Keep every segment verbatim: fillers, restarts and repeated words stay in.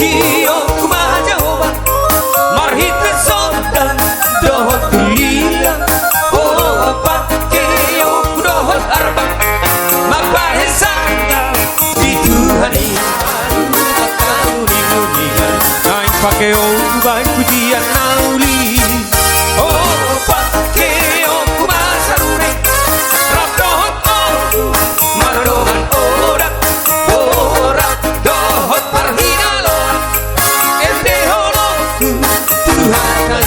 Pangujionku ma Jahowa, marhite sordang dohot ulila, o pangkeonku dohot arbang, mambahen sangap di Tuhan i. Naeng pangkeonku bahen pujian na uli, o pangkeonku ma sarune, rap dohot orgu, mardongan odak, borat dohot parhinaloan, endehononku tu hata i.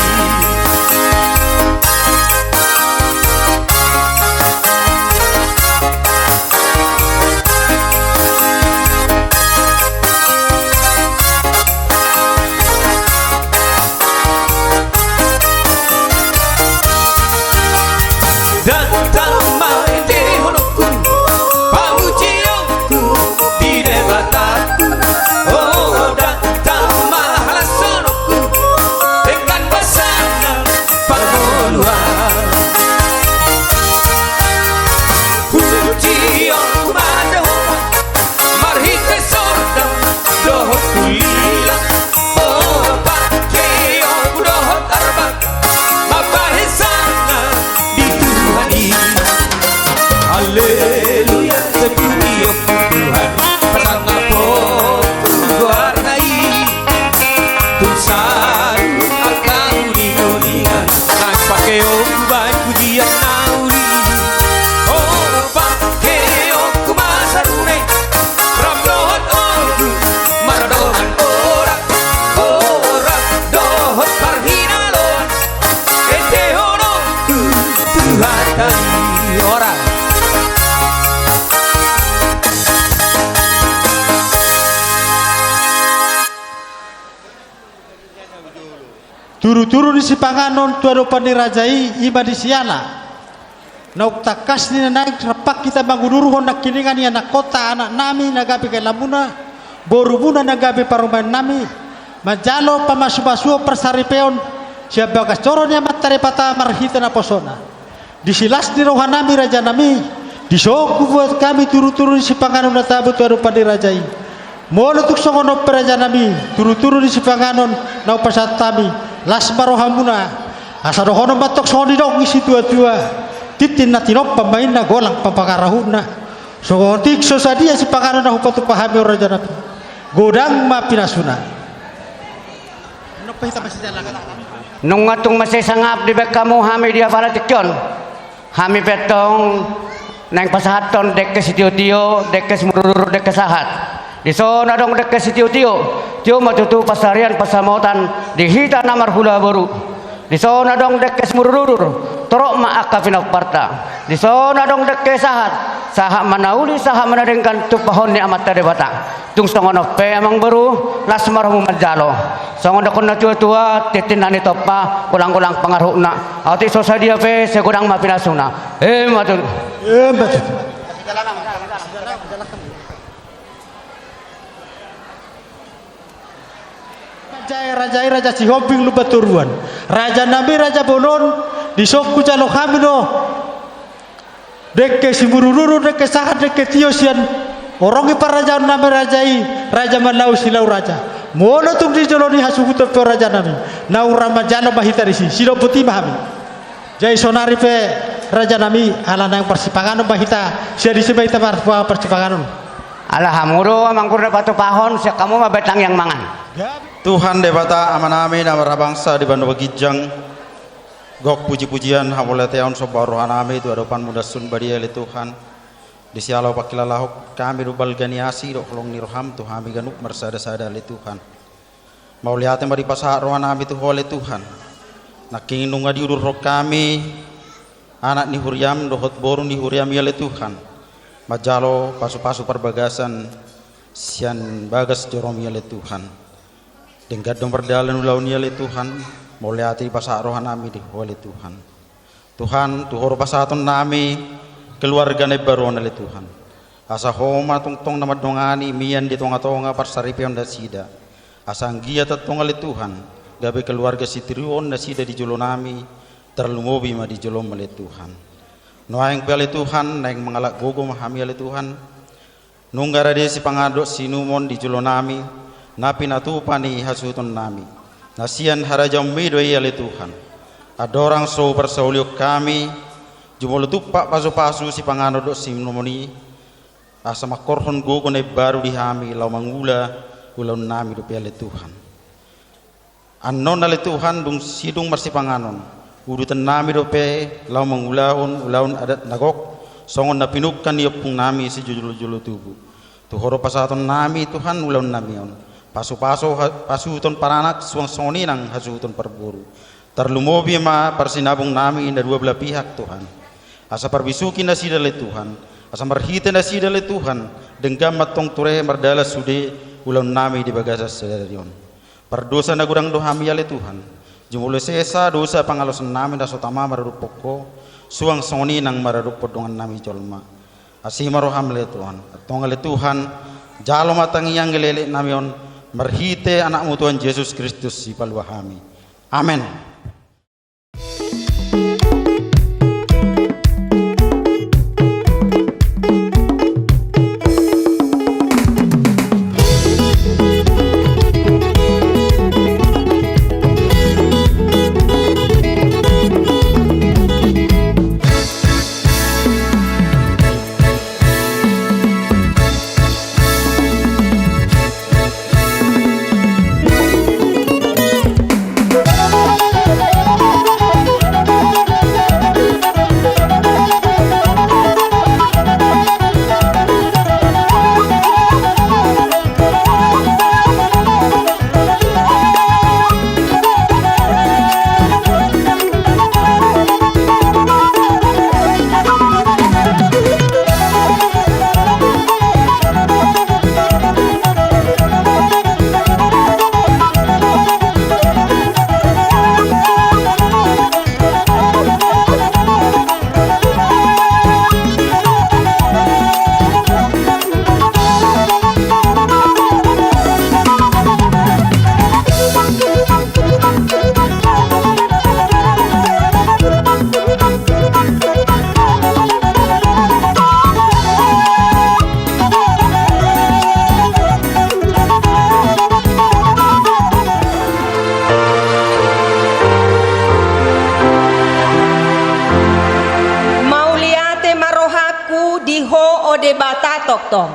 Ndang tama endehononku, pangujionku di Debataku, o ndang tama halashononku, denggan basana pangoluan. Pangujionku ma Jahowa, marhite sordang dohot ulila, o pangkeonku dohot arbang, mambahen sangap di Tuhan i. Haleluya, pangujionku Tuhan, pasangaphonku goarna i. Tung saut angka uninguningan, naeng pangkeonku bahen pujian na uli, o pangkeonku ma sarune, rap dohot orgu, mardongan odak, borat dohot parhinaloan, endehononku tu hata i. Ora. Turuturu ni sipanganon tu adopan ni raja i, i ma disi ala. Naung tangkas ni na naeng rap hita mangudurhon nangkiningan i anakkonta, anaknami na gabe helamuna, borumuna na gabe parumaennami, manjalo pamasumasuon parsaripeon sian bagas joro ni Amanta Debata marhite naposona. Di silas ni rohanami rajanami, dison hubuat hami turuturu ni sipanganon na tabo tu adopan ni raja i. Molo tung songon on pe rajanami, turuturu ni sipanganon na hupasahat hami, las ma rohamuna. Asa dohonon ma antong songon nidok ni situatua: Tintin na tinompa ma inna, golang ma pangarahutna. Songon i so sadia sipanganon na hupatupa hami on rajanami, godang ma pinasuna. Nunga tung mansai sangap dibahen hamu hami di apala tingki on. Hami pe antong naeng pasahathon dengke sitiotio, dengke simudurudur, dengke sahat. Dison adong dengke sitiotio, tio ma tutu pansarian pansamotan di hita na marhula boru. Dison adong dengke simudurudur, torop ma angka pinomparta. Dison adong dengke sahat, sahat ma na uli, sahat ma na denggan tumpahon ni Amanta Debata. Tung songon on pe amangboru, las ma rohamu manjalo. Songon dokkon na tuatua: Tintin na tinompa, golang-golang pangarahutna. Atik so sadia pe, sai godang ma pinasuna. Emma tutu. Emma tutu. Raja i, raja i, Raja Sihombing Lumbantoruan, rajanami raja bolon, dison hujalo hami do dengke simudurudur, dengke sahat, dengke tio sian horong ni parrajaonnami raja i, Raja Malau Silau Raja. Molo tung di jolo ni hasuhuton pe on rajanami, naung ra manjalo ma hita disi, sidomput i ma hami. Jadi saonari pe rajanami, ala naeng marsipanganon ma hita, sian disi ma hita mar-, marsipanganon. Ala hamu do amangboru na patupahon, sian hamu ma bahen tangiang mangan. Tuhan Debata Amanami na marhabangsa di banua ginjang, gok pujipujian, hamauliateon, somba rohanami tu adopanMu na sun badia ale Tuhan. Disi ala pangkilalahon hami do balga ni asi dohot holong ni rohaM tu hami ganup marsadasada ale Tuhan. Mauliate ma dipasahat rohanami tu Ho ale Tuhan. Nangkin nunga diudurhon hami anak ni huriaM dohot boru ni huriaM i ale Tuhan, manjalo pasupasu parbagasan sian bagas joroMi ale Tuhan. Denggan do mardalan ulaon i ale Tuhan. Mauliate dipasahat rohanami di Ho ale Tuhan. Tuhan, tu Ho do pasahatonnami keluarga na imbaru on ale Tuhan. Asa Ho ma tongtong na mandongani mian di tongatonga parsaripeon nasida. Asa anggiat antong ale Tuhan, gabe keluarga sitiruon nasida di jolonami, tarlumobi ma di joloM ale Tuhan. Nuaeng pe ale Tuhan, naeng mangalap gogo ma hami ale Tuhan. Nunga rade sipanganon dohot siinumon di jolonami, na pinatupa ni hasuhutonnami, na sian harajaonmi do i ale Tuhan. Andorang so parsaulion hami, jumolo tumpak pasupasu sipanganon dohot siminumon i, asa mangkorhon gogo na imbaru di hami laho mangula ulaonnami dope ale Tuhan. Annon ale Tuhan dung sidung marsipanganon, udutonnami dope laho mangulahon ulaon adat na gok, songon na pinungka ni ompungnami sijolojolo tubu. Tu Ho do pasahatonnami Tuhan ulaonnami on. Pasupasu ha-, pasuhuton paranak suang songon i nang hasuhuton parboru. Tarlumobi ma parsinabungnami na dua belah pihak Tuhan. Asa parbisuhi nasida ale Tuhan. Asa marhite nasida ale Tuhan. Denggan ma antong ture mardalan sude ulaonnami di bagasan sadari on. Pardosa na godang do hami ale Tuhan. Jumolo sesa dosa pangalosonnami na so tama maradophon Ho, suang songon i nang maradophon dongannami jolma. Asi ma roham ale Tuhan. Antong ale Tuhan, jalo ma tangiang elekeleknami on, marhite Anakmu Tuhan Jesus Kristus Sipalua hami. Amen. Mauliate ma rohangku di Ho, o Debata tongtong.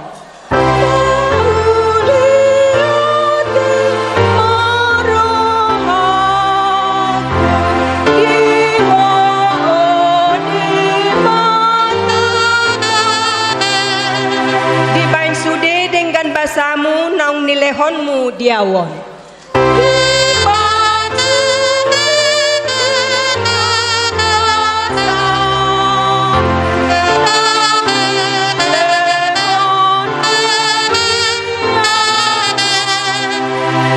Dibaen sude denggan basamu naung nilehonmu di au on.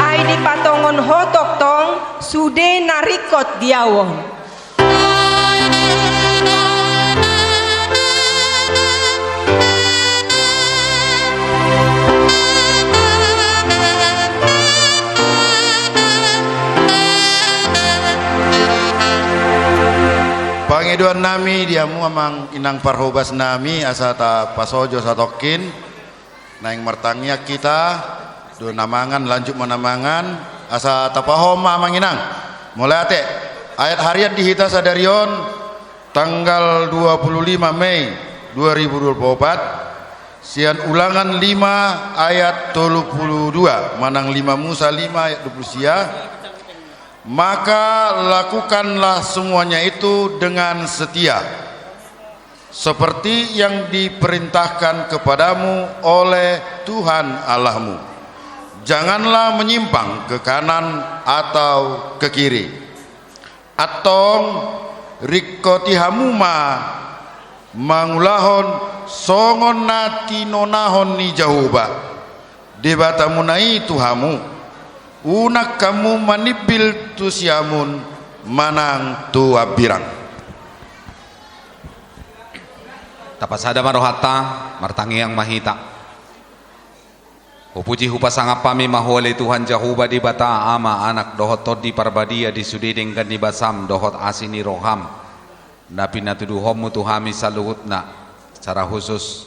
Ai dipatongon Ho tongtong sude na ringkot di au on. Pangidoannami di hamu amang inang parhobasnami, asa tapasojo satongkin. Naeng martangiang hita, dung na mangan, lanjut ma na mangan, asa tapahomhom ma amang inang. Mauliate, ayat harian di hita sadari on, tanggal dua puluh lima Mei dua ribu dua puluh empat, sian Ulangan lima ayat tolu puluh dua, manang lima Musa lima ayat dua puluh sia. Maka lakukanlah semuanya itu dengan setia, seperti yang diperintahkan kepadamu oleh Tuhan Allahmu. Janganlah menyimpang ke kanan atau ke kiri. Antong ringkoti hamu ma mangulahon songon na tinonahon ni Jahowa Debatamuna i tu hamu, unang hamu manimbil tu siamun manang tu hambirang. Tapasada ma rohanta, martangiang ma hita. Hupuji hupasangap hami ma Ho ale Tuhan Jahowa Debata, Ama, Anak, dohot Tondi Parbadia, di sude denggan ni basam dohot asi ni roham, na pinatuduhonmu tu hami saluhutna, secara khusus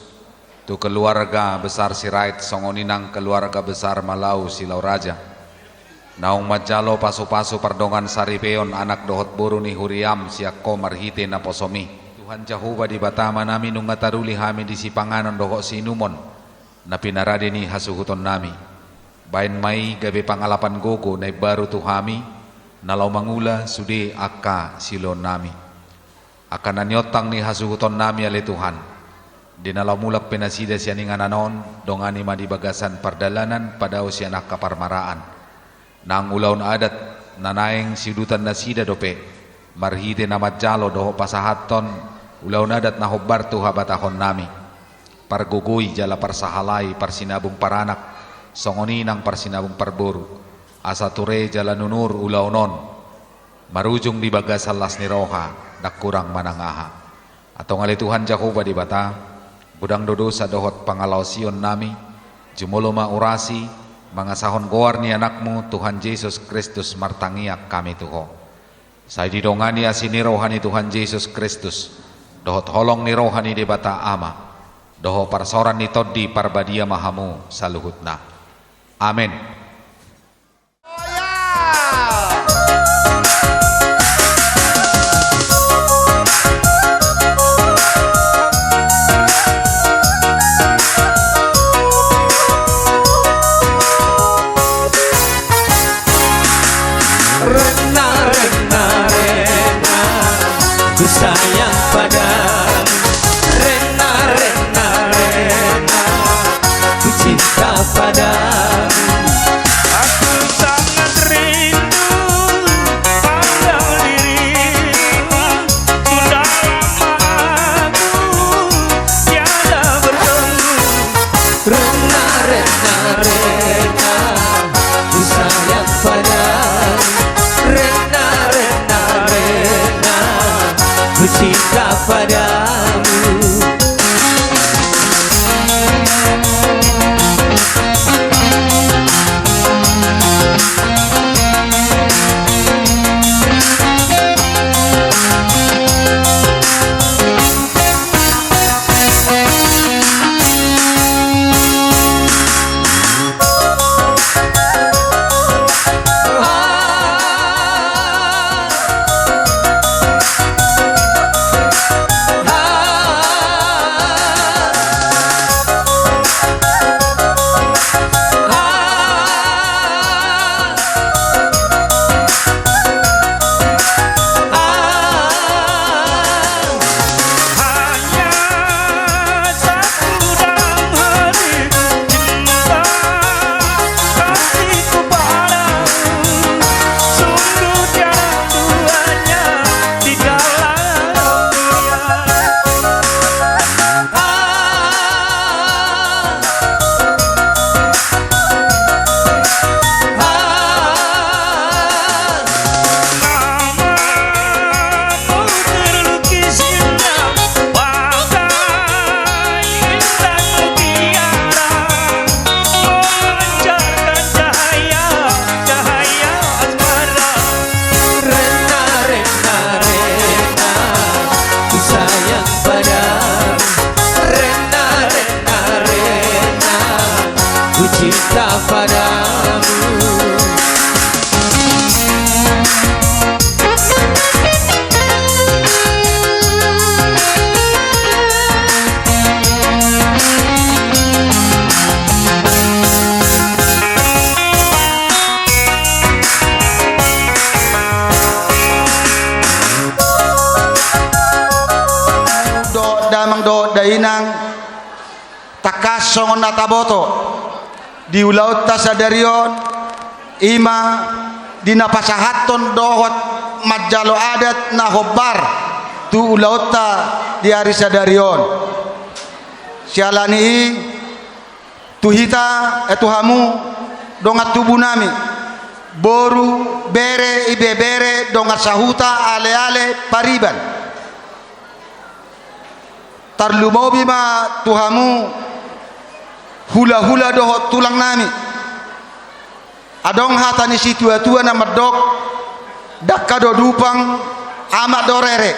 Tu keluarga besar Sirait, songon i nang keluarga besar Malau Silau Raja. Naung manjalo pasu-pasu pardongan saripeon anak dohot boru ni huriam sian Ho marhite naposomi. Tuhan Jahowa Debata Amanami, nunga taruli hami di sipanganon dohot siinumon na pinarade ni hasuhutonnami. Baen ma i gabe pangalapan gogo na imbaru tu hami, na laho mangula sude angka siulaonnami. Angka na niontang ni hasuhutonnami ale Tuhan, di na laho mulak pe nasida sian inganan on, dongani ma di bagasan pardalanan padao sian angka parmaraan. Nang ulaon adat na naeng siudutan nasida dope, marhite na manjalo dohot pasahathon ulaon adat na hombar tu habatahonnami. Pargogoi jala parsahalai parsinabung paranak, songon i nang parsinabung parboru. Asa ture jala nunur ulaon on marujung di bagasan las ni roha, ndang hurang manang aha. Antong ale Tuhan Jahowa Debata, godang do dosa dohot pangalaosionnami, jumolo ma urasi, mangasahon goar ni Anakmu, Tuhan Jesus Kristus, martangiang hami tu Ho. Sai didongani asi ni roha ni Tuhan Jesus Kristus, dohot holong ni roha ni Debata Ama, dohot parsaoran ni Tondi Parbadia ma hamu saluhutna. Amen. Rena, rena, rena, ku sayang padamu. Rena, rena, rena, ku cinta padamu. Aku sangat rindu pada dirimu. Sudah lama aku tiada bertemu. Rena, rena, rena, ku sayang padamu. Rena, rena, rena, ku cinta padamu. Rena, rena, rena, ku sayang padamu. Rena, rena, rena, ku cinta padamu. Dohot damang dohot dainang, tangkas songon na taboto di ulaonta sadari on, i ma di na pasahathon dohot manjalo adat na hombar tu ulaonta di ari sadari on. Siala ni i, tu hita, eh, tu hamu dongan tubunami, boru, bere, ibebere, dongan sahuta, aleale, pariban. Tarlumobi ma tu hamu hulahula dohot tulangnami. Adong hata ni situatua na mandok, dangka do dupang, amak do rere,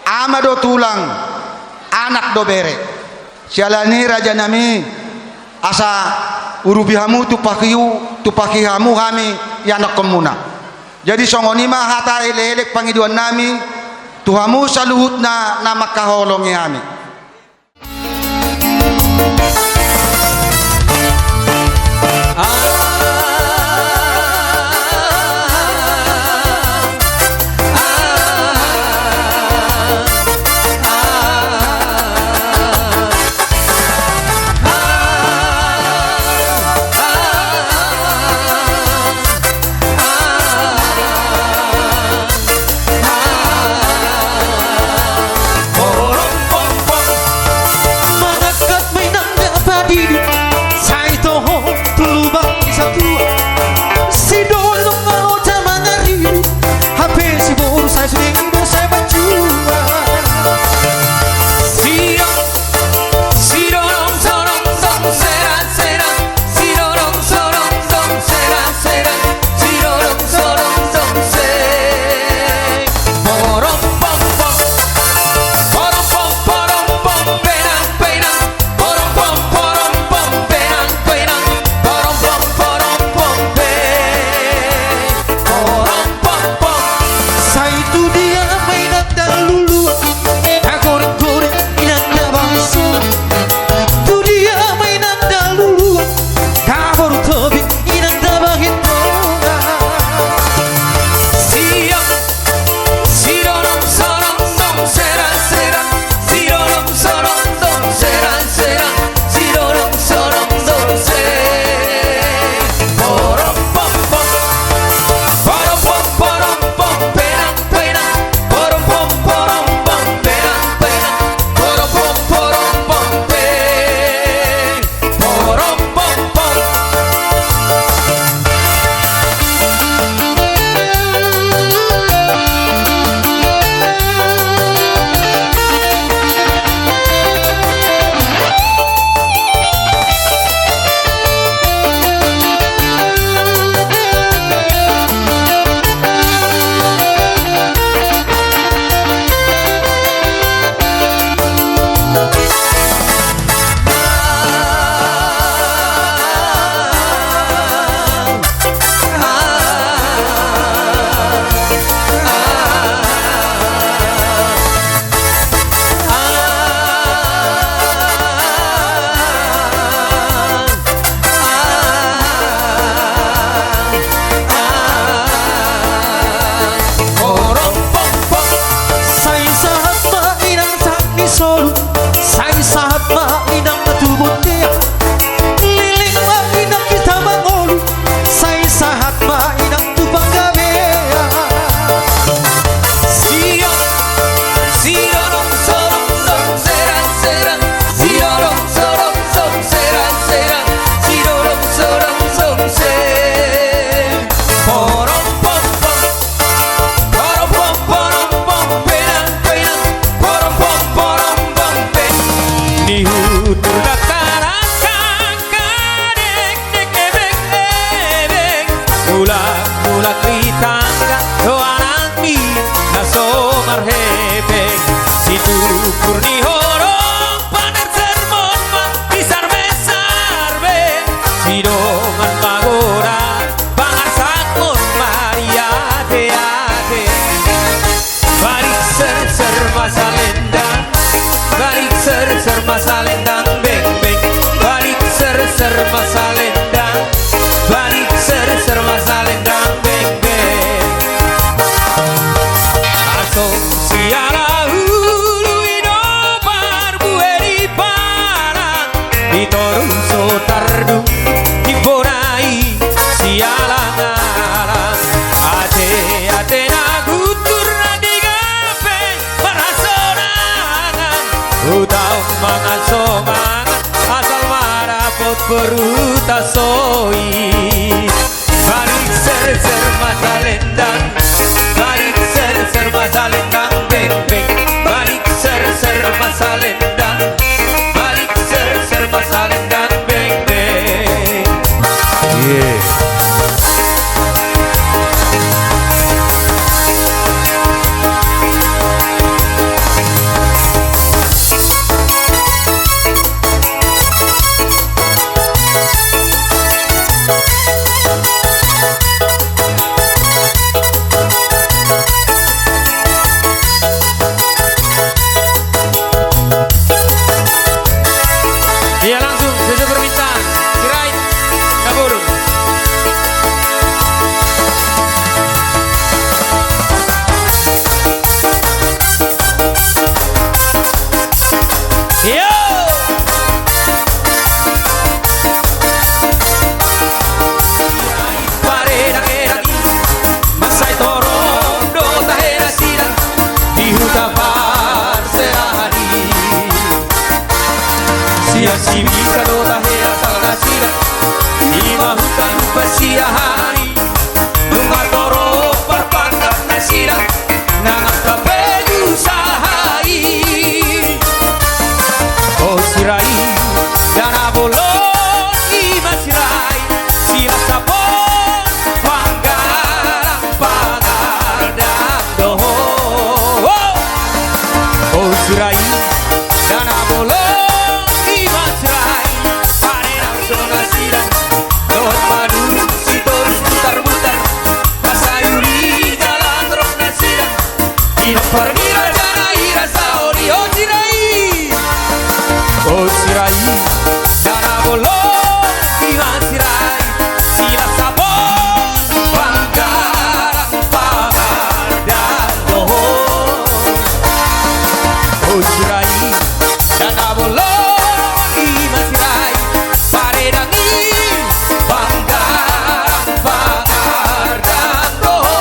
ama do tulang, anak do bere. Siala ni i, rajanami, asa urupi hamu tumpaki, tumpaki hamu hami ianakkonmuna. Jadi songon i ma hata elekelek pangidoannami tu hamu saluhutna na mangkaholongi hami. Mangangkat ma inang na padidi, sai toho tu lubang ni satua. Sidoli do mangalo ja mangaridi, hape siboru sai sude do sai manjua. Sidoli Sidorong sorong song seran seran. Sidorong sorong song seran seran. Sidorong sorong song se. Porong pong pong. Porong pong porong pong penang penang. Porong pong porong pong penang penang. Porong pong porong pong pe. Porong pong pong. Sai tu dia ma inang na luluan, na goreng-goreng inang na bangso. Tu dia ma inang na luluan, na boru tobing inang na bahen dongan. Sidorong sidorong sorong song seran seran. Sidorong sorong song seran seran. Sidorong sorong song se. Porong pong pong. Porong pong porong pong penang penang. Porong pong porong pong penang penang. Porong pong porong pong pe. Porong pong pong. Porong pong pong. Sai sahat ma inang sahat ni solu. Sai sahat ma inang na tu bontean. Leleng ma inang hita mangolu. Sai sahat ma inang tu panggabean. Sidorong, sidorong sorong song seran seran. Sidorong sorong song seran seran. Sidorong sorong song se. Porong pong pong. Porong pong porong pong penang penang. Porong pong porong pong pe. Ni hutur dakdanak angka dekdek ebeng ebeng. Mulak mulak di tangga do anakmi na so marhepeng. Situpur ni horong panarsermon ma di sarbesarbe. Sidongan magodang pangarsakmon ma di ate ate. Balik serser ma salendang. Balik serser ma salendang beng beng. Balik serser ma salendang. Balik serser ma salendang beng beng. Asong siala ulu i do parbue di paran. Di toru so tardung di bona i sialang alang. Ate ate na guntur na di gabe marhasonangan. Hutaon mangan so mangan asal marapot boru ta so i. Balik serser ma salendang. Balik serser ma salendang beng beng. Balik serser ma salendang. Balik serser ma salendang beng beng. Iya. Ia si Mika do tahe asal nasida, i ma huta lupa siahani, nunga torop parpangkat nasida, nang angka pe tu saha i. O Sirai, dana bolon i ma Sirai, silas sapon panggalang pangardan do ho. O Sirai, dana bolon i ma Sirai, paredang do nasida, dohot Maduru Sitorus butarbutar, mansai uli jala torop nasida, pinompar ni raja na i rasa on i. O Sirai, o Sirai, dana bolon i ma Sirai, silas sapon panggalang pangardan do ho. O Sirai, dana bolon i ma Sirai, paredang i panggalang pangardan do ho.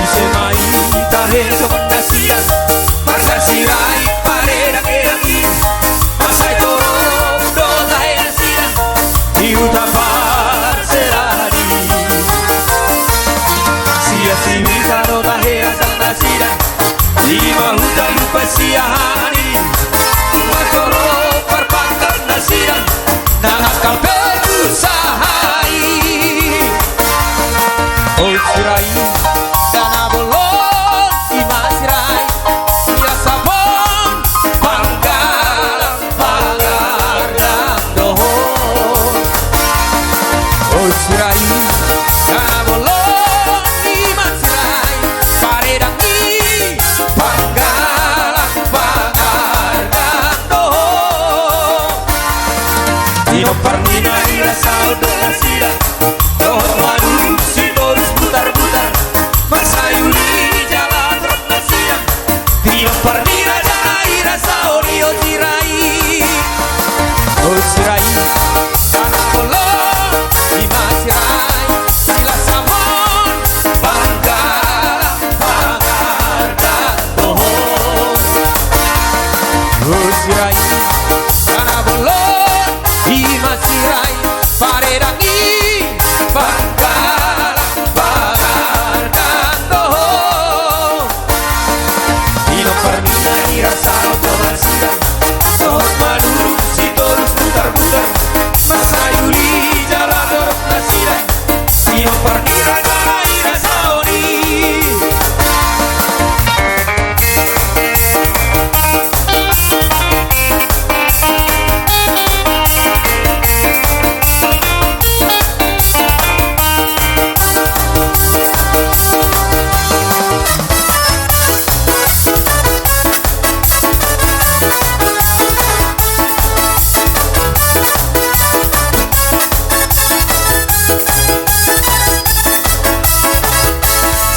Ise ma i tahe songon nasida, marga Sirai paredang-edang i, mansai torop do tahe nasida, di huta parserani. Sia si Mika do tahe asal nasida, i ma huta lupa siahani, nunga torop parpangkat nasida, nang angka pe tu saha i. O Sirai, dana bolon i ma Sirai, silas sapon panggalang pangardan do ho. O Sirai, dana bolon i ma Sirai, paredang i panggalang pangardan do ho. Pinompar ni na i rasa on do nasida, dohot Maduru Sitorus butarbutar, mansai uli jala torop nasida, pinompar ni raja na i rasa on i. O Sirai, o Sirai, dana bolon i ma Sirai, silas sapon panggalang pangardan do ho. O Sirai, dana bolon i ma Sirai, paredang i panggalang pangardan do ho. Pinompar ni na i rasa on do nasida, dohot Maduru Sitorus butarbutar, mansai uli jala torop nasida, pinompar ni raja na i rasa on i.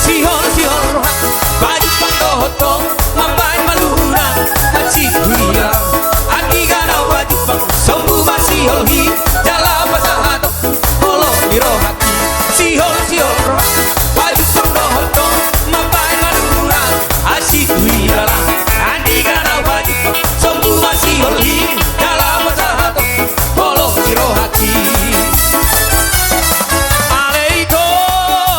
Sihol, sihol rohangku, pajumpang dohot ho, mambahen maluna, hansit huria. Andigan au pajumpang, sombu ma siholhi, jala pasahatonku holong ni rohangki. Sihol, sihol rohangku, pajumpang dohot ho, mambahen maluna, hansit huria. Andigan au pajumpang, sombu ma siholhi, jala pasahatonku holong ni rohangki. Alai ito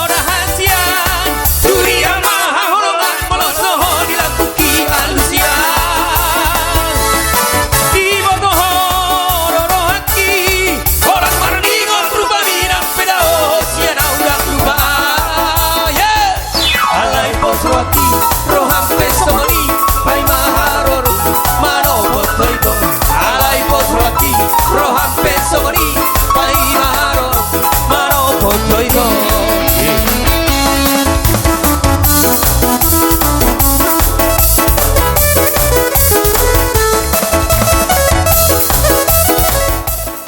da hansian, huria ma haholongan, molo so ho di lambungki alusian. Diboto ho do rohangki, holan marningot rupami, nang pe dao sian au ndang lupa. Alai pos rohangki, roham pe songon i, paima haroro manopot ho ito. Alai pos rohangki, roham pe songon i, paima haroro manopot ho ito.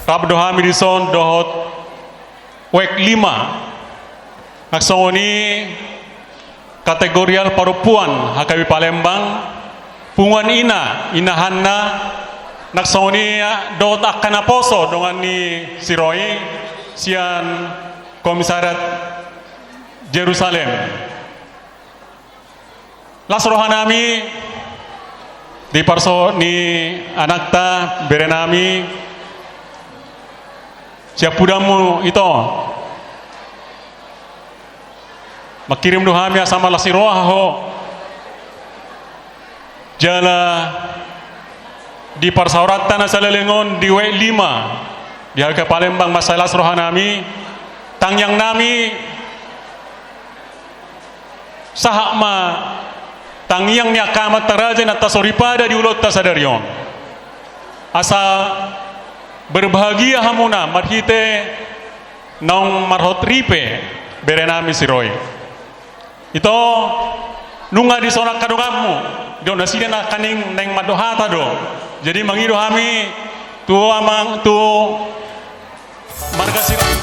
Rap do hami dison dohot wek lima. Nang songon i kategorial parompuan H K B I Palembang, punguan ina, inahanna, nang songon i dohot angka naposo dongan ni si Roy, sian Komisariat Jerusalem. Las rohanami di parsaoran ni anakta, berenami, siampudanmu ito. Mangkirim do hami asa marlas ni roha ho. Jala di parsaoranta na saleleng on di W lima, di H K Palembang, mansai las rohanami, tangiangnami, sahat ma tangiang ni angka amanta raja i na tasoripada di ulaonta sadari on. Asa berbahagia hamuna marhite naung marhot ripe berenami si Roy. Ito, nunga dison angka donganmu, didok nasida nangkaning naeng mandok hata do. Jadi mangido hami tu amang, tu marga Sirait.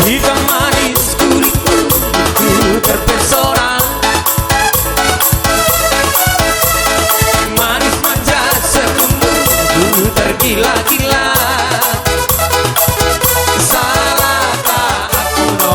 Hitam manis kulitmu, ku terpesona. Manis manja senyummu, ku tergila-gila. Salahkah aku, no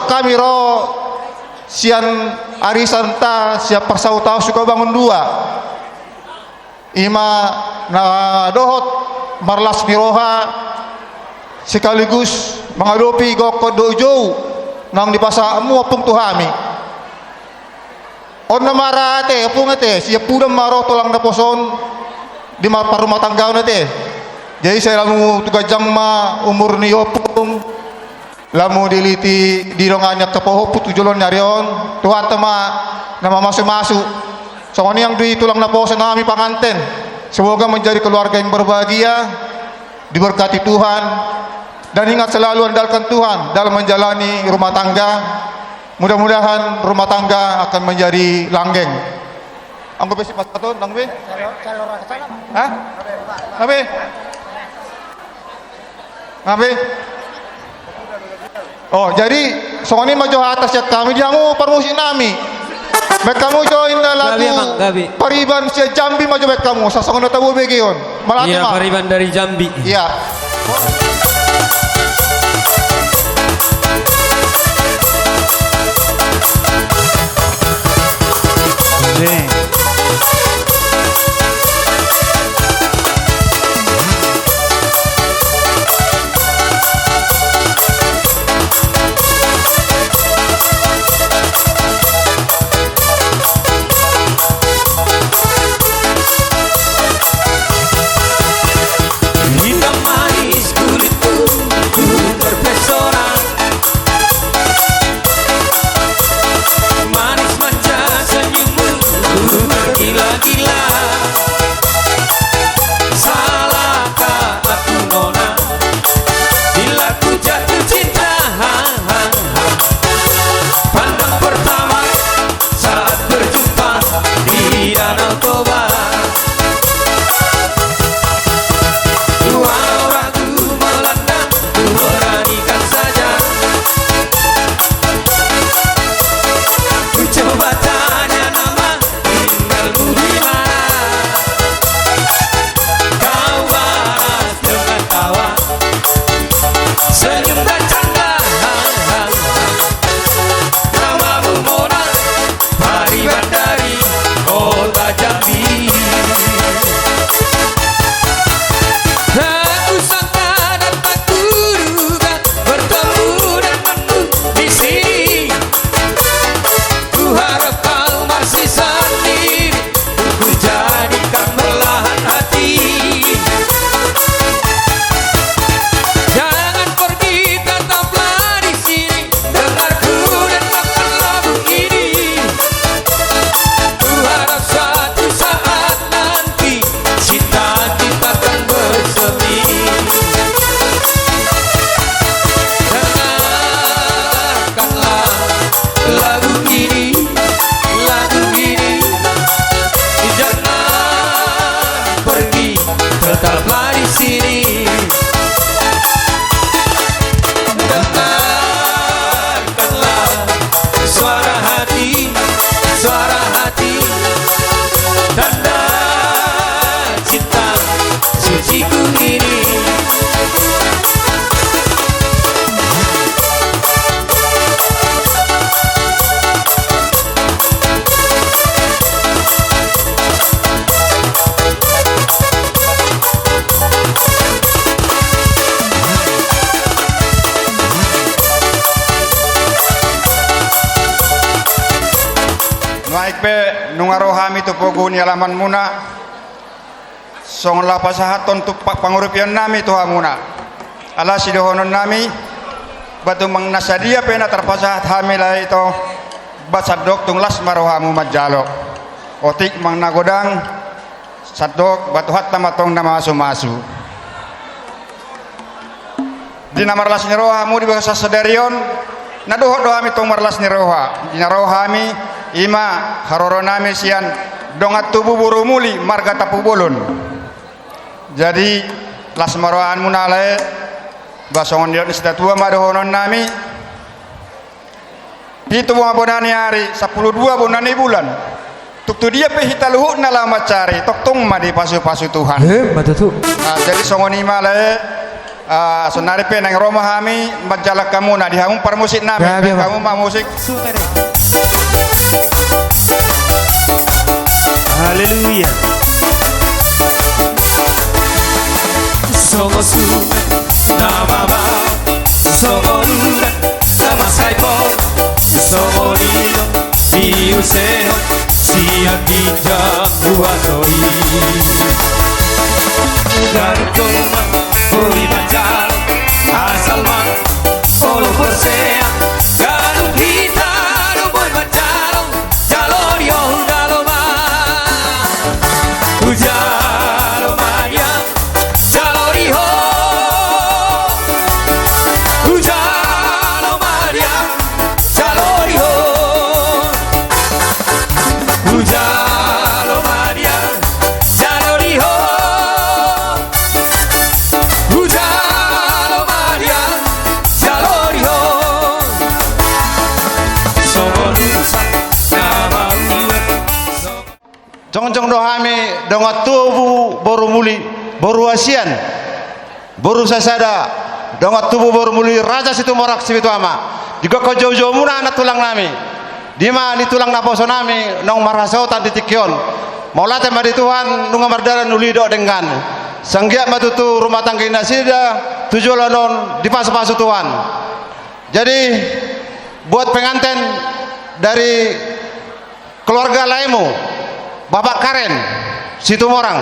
Songon hami ro sian arisanta, sian parsahutaon Sukabangun dua. I ma na dohot marlas ni roha sekaligus mangadopi gokhon dohot jou naung dipasahatmu ompung tu hami. On nama ra ate, ompung ate, siap pudam ma ro tulang na poso on di ma-, parrumatanggaon ate. Jadi sai lamu tu ganjang ma umur ni ompung, lamu diliti didongani angka pahompu tu joloan ni ari on, Tuhanta ma na mamasumasu. Songon i nang di tulang na poso nami panganten. Semoga menjadi keluarga yang berbahagia, diberkati Tuhan, dan ingat selalu andalkan Tuhan dalam menjalani rumah tangga. Mudah-mudahan rumah tangga akan menjadi langgeng. Anggo besi pas aton, anggo be? Hah? Anggo be? Anggo be? Oh, jadi songon i ma jo hata sian hami, di hamu parmusik nami. Baen hamu jo inna lagu, gabe, Amang, gabe. Pariban sian Jambi ma jo baen hamu, asa songon na tabo begeon. Mauliate ma. Pariban dari Jambi. Iya. Hitam manis kulitmu, ku terpesona. Manis manja senyummu, ku tergila-gila. Salahkah aku, Nona, bila ku jatuh cinta? Pandang pertama saat berjumpa di Danau Toba. Walau ragu melanda, ku beranikan saja. Ku coba tanya nama, tinggalmu di mana? Kau balas dengan tawa, senyum dan canda. Namamu Mona, Pariban dari kota Jambi. Tak kusangka dan tak kuduga bertemu denganmu di sini. Ku harap kau masih sendiri, ku jadikan belahan hati. Jangan pergi, tetaplah di sini. Dengar ku dan makan lagu ini. Ku harap suatu saat nanti cinta kita akan bersemi. Dengarkanlah lagu ini, lagu ini. Jangan pergi, tetaplah di sini. Dengarkanlah suara hati, suara hati. Tanda cinta suciku ini. Nuaeng pe nunga ro hami tu pogu ni alamanmuna. Songon laho pasahathon tumpak pangurupionnami tu hamuna. Alai sidohononnami, ba tumang na sadia pe na tarpasahat hami lae ito, ba sandok tung las ma rohamu manjalo. Otik manang na godang, sandok ba Tuhanta ma tong na mamasumasu. Di na marlas ni roha hamu di bagasan sadari on, na dohot do hami tong marlas ni roha. Di na ro hami, i ma haroronami sian dongan tubu boru Muli marga Tampubolon. Jadi, las ma rohamuna lae, ba songon nidok ni situatua ma dohononnami. Pitu ma bona ni ari, sampulu dua bona ni bulan. Tung tu dia pe hita luhutna laho mansari, tongtong ma dipasupasu Tuhan. Emma tutu. Ah, jadi songon i ma lae, ah, saonari pe naeng ro ma hami manjalang hamuna, di hamu parmusiknami, gabe ma. Hamu ma musik. Haleluya. Songon sungai na mambahen, songon udan na mansai pola, songon i do diusehon sian ginjang buat oi. Ganup toma boi manjalo, asal ma olo porsea, ganup hita do boi manjalo. Jalo di ho, jalo ma. Hujalo ma di ahu, jalo di ho. Hujalo ma di ahu, jalo di ho. Hujalo ma di ahu, jalo di ho. Hujalo ma di ahu, jalo di ho. Songon usa na mauat. Jongjong do hami dongan tubu boru Muli, boru hasian, boru sasada, dongan tubu boru Muli, Raja Situmorang Sipitu Ama. Digokhon joujoumuna anak tulangnami. Di ma ni tulang naposonami naung marhasohotan di tingki on. Mauliate ma di Tuhan, nunga mardalan uli dohot denggan. Sai anggiat ma tutu rumah tangga ni nasida tu joloan on dipasupasu Tuhan. Jadi, buat pengantin dari keluarga laemu, Bapak Karen Situmorang.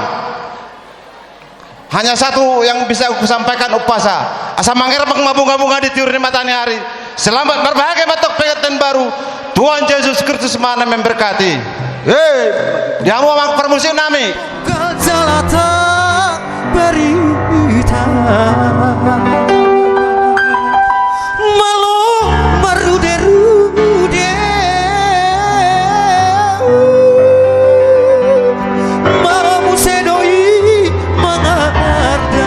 Hanya satu yang bisa kusampaikan umpasa. Asa mangerbang ma bungabunga di tiur ni mataniari. Selamat berbahagia ma tong pengantin baru. Tuhan Yesus Kristus ma na memberkati. Hei, di hamu amang parmusiknami. Gajalata berita. Malo marude-rude. Malo muse do i mangarda.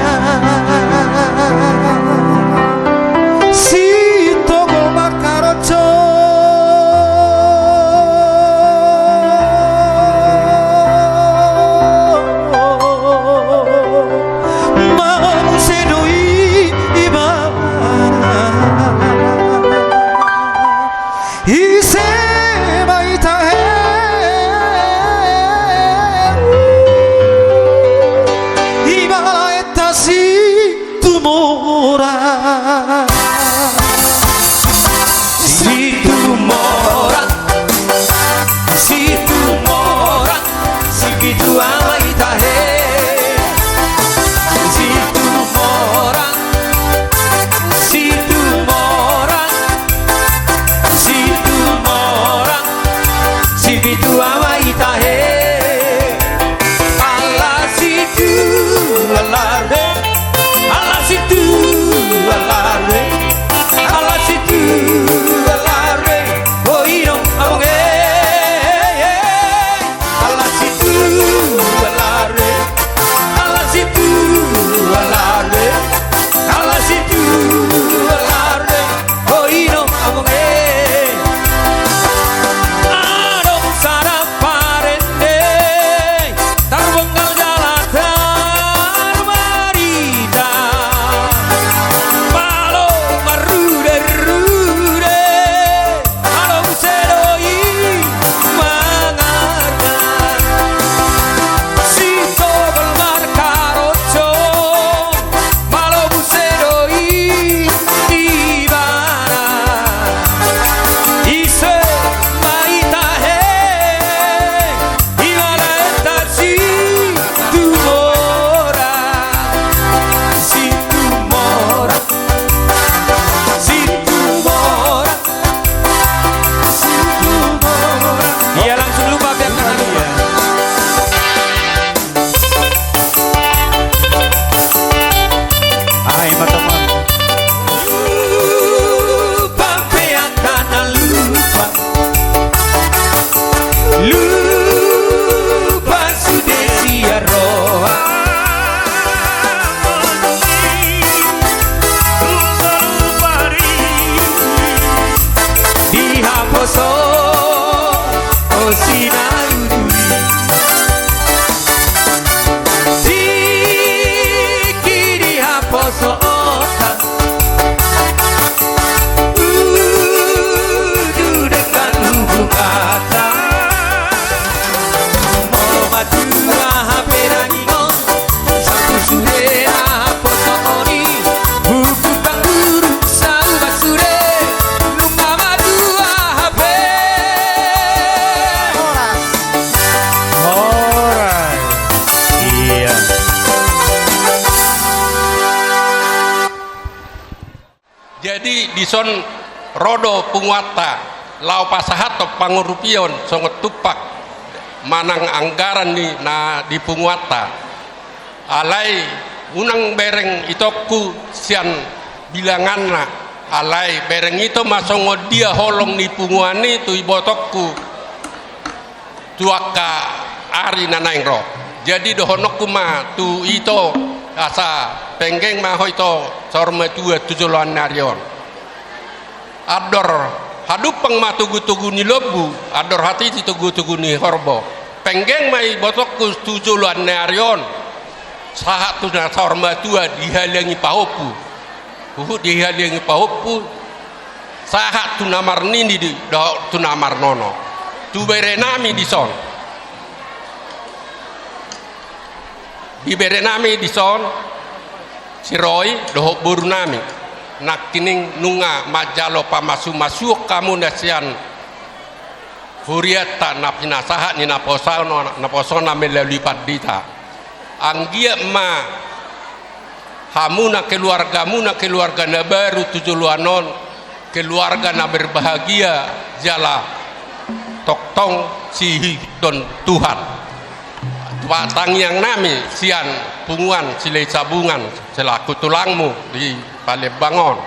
Sitogo mangkaroco. Malo muse do i Poso, o sinaudu i. Tingki di haposoonta, udu denggan hubunganta. Molo matua hape daging on, salpu sude na haposoon i. Buku pangguru saubat sude, nunga matua hape. Horas. Horas. Iya. Jadi dison ro do punguanta laho pasahathon pangurupion songon tumpak manang anggaran ni na di punguanta. Alai unang bereng itongku sian bilanganna, alai bereng ito ma songon dia holong ni punguan i tu ibotongku tu angka ari na naeng ro. Jadi dohononku ma tu ito asa penggeng ma ho ito saur matua tu joloan ni ari on. Andor hadumpang ma togu-togu ni lombu, andor hatiti togu-togu ni horbo. Penggeng ma ibotongku tu joloan ni ari on, sahat tu na saur matua dihaliangi pahompu. Huhut dihaliangi pahompu, sahat tu na marnini di, dohot tu na marnono. Tu berenami dison. Di berenami dison, si Roy dohot borunami. Nangkining nunga manjalo pamasu-masuon hamu na sian hurianta na pinasahat ni naposona, naposona melalui pandita. Anggiat ma hamuna keluargamuna keluarga na baru tu joloan on, keluarga na berbahagia jala tongtong siihuthon Tuhan. Tangiangnami sian punguan Silahisabungan selaku tulangmu di Palembang on.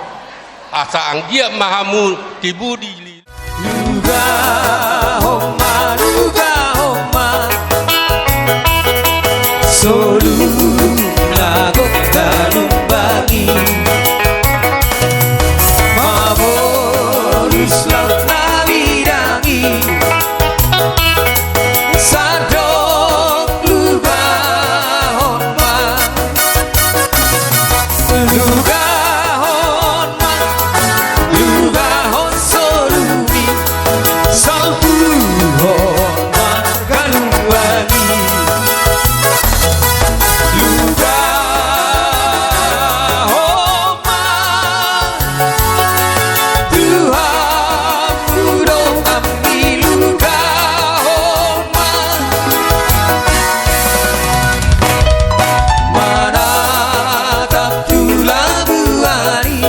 Asa anggiat ma hamu tibu di Lugahon ma, lugahon ma. Solu na gok galumbangi. Mamolus laut na lidangi. Sandok lugahon ma. Lugahon ma, lugahon solu i, salpuhon ma galumbangi. Lugahon ma, Tuhan Tuhan, manatap tu labuan i,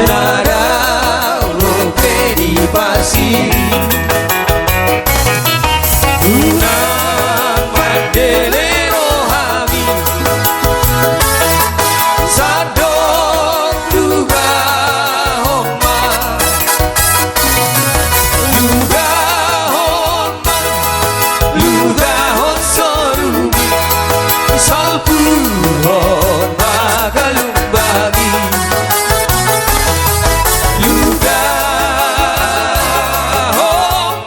na dao dope di pasir i. Unang mandele rohami, sandok lugahon ma. Lugahon ma, lugahon solu i, salpuhon ma galumbangi. Lugahon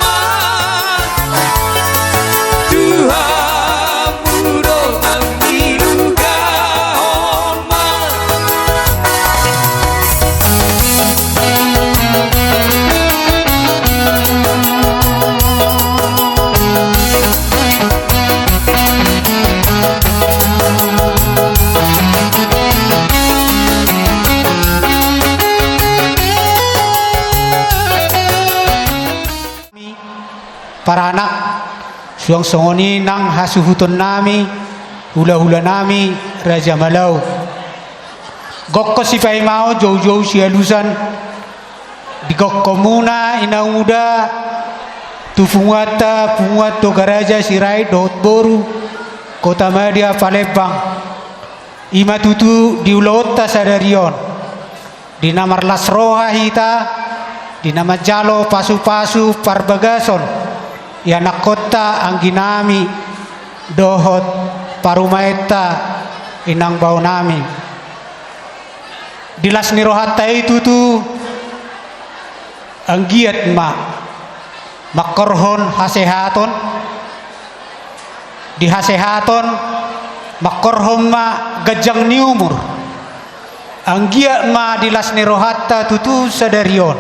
ma, Tuhan mudongan i, lugahon ma. Paranak, suang songon i nang hasuhutonnami, hulahulanami, Raja Malau. Gokkon sipaimaon, joujou sialusan, digokkonmuna i na muda tu punguanta, Punguan Toga Raja Sirait dohot boru, Kota Madya Palembang. I ma tutu di ulaonta sadari on. Di na marlas roha hita, di na manjalo pasupasu parbagason ianakkonta, angginami dohot parumaenta, inang baonami. Di las ni rohanta i tutu, Anggiat ma mangkorhon hasehaton, di hasehaton mangkorhon ma ganjang ni umur. Anggiat ma di las ni rohanta tutu sadari on.